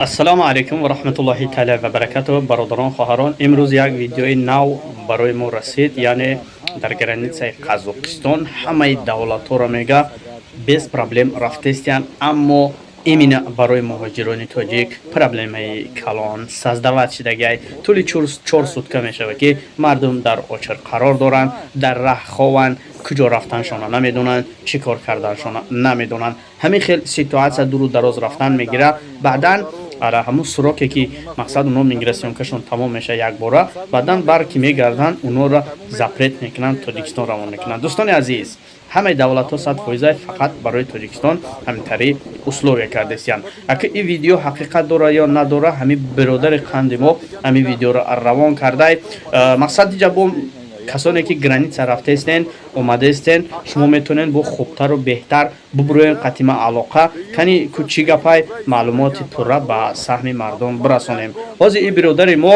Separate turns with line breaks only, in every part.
Ассалому алайкум ва раҳматуллоҳи таала ва баракатуҳ. Бародарон, хоҳарон, имрӯз як видеои нав барои мо расид. Яъне дар границаи Қазоқистон ҳамаи давлатҳоро, мега, без проблем рафтестиянд, аммо именно барои муҳоҷирони тоҷик проблемаи калон создавать шидагиай. Тӯли 4 сутка мешавад, ки мардум дар очередь қарор доранд, дар раҳ хованд, куҷо рафтаншона намедонанд, чӣ кор карданшона намедонанд. Ҳамин хел ситуация дуру дароз рафтан мегирад. Баъдан ара ҳамун сроке, ки мақсад уно миграционкашон тамом мешавад, якбора баъдан бар ки мегарданд, унора запрет мекунанд, Тоҷикистон равон мекунанд. Дӯстони азиз, ҳамаи давлатҳо 100%, фақат барои Тоҷикистон ҳаминтари условия кардестиянд. Ака, ин видео ҳақиқат дора ё надора? Ҳамин биродари қанди мо ҳамин видеоро равон кардай. Мақсад диҷа бо касоне, ки граница рафтаистен, омадаистен, шумо метавонед бо хубтару беҳтар бубурӯен. Қатима алоқа кани ку, чӣ гапай, маълумоти пурра ба саҳми мардум бирасонем. Ҳозир ин биродари мо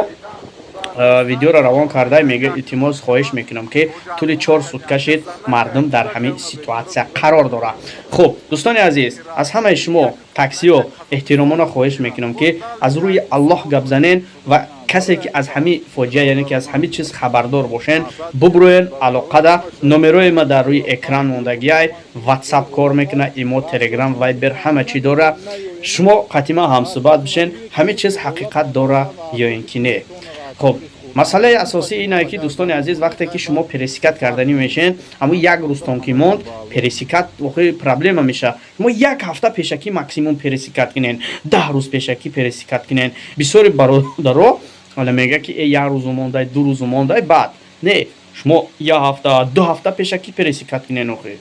видеоро равон карда, мега: «Илтимос, хоҳиш мекунам, ки тӯли 4 сутка шид, мардум дар ҳамин ситуация қарор дорад». Хуб, дӯстони азиз, аз ҳамаи шумо таксиё эҳтиромона хоҳиш мекунам, ки аз рӯи Аллоҳ гап занен ва касе, ки аз ҳамин фоҷиа, яъне ки аз ҳамин чиз хабардор бошен, бубурӯен алоқада. Номерои ма дар рӯи экран мондагиай, Ватсап кор мекуна, Имо, Телеграм, Вайбер, ҳама чӣ дора. Шумо қатима ҳамсӯҳбат бишен, ҳамин чиз ҳақиқат дора ё ин ки не. Хуб, масъалаи асосӣ ин ае, ки, дӯстони азиз, вақте ки шумо пересекать карданӣ мешен, ҳамун як рӯзтон ки монд, пересекать охи проблема меша. Шумо як ҳафта пешакӣ максимум пересекать кунен, 10 рӯз пешакӣ пересекать кунен. Бисёри бародаро ҳола мега, ки э, як рӯзу мондай, 2 рӯзу мондай, баъд не, шумо як ҳафта, 2 ҳафта пешакӣ пересекать кунен. Охи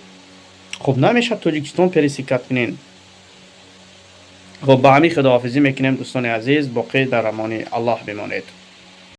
хуб намешавад Тоҷикистон пересекать кунен. Хуб, ба ҳамин худоҳофизӣ мекунем, дӯстони азиз, боқӣ дар амони Аллоҳ бимонед.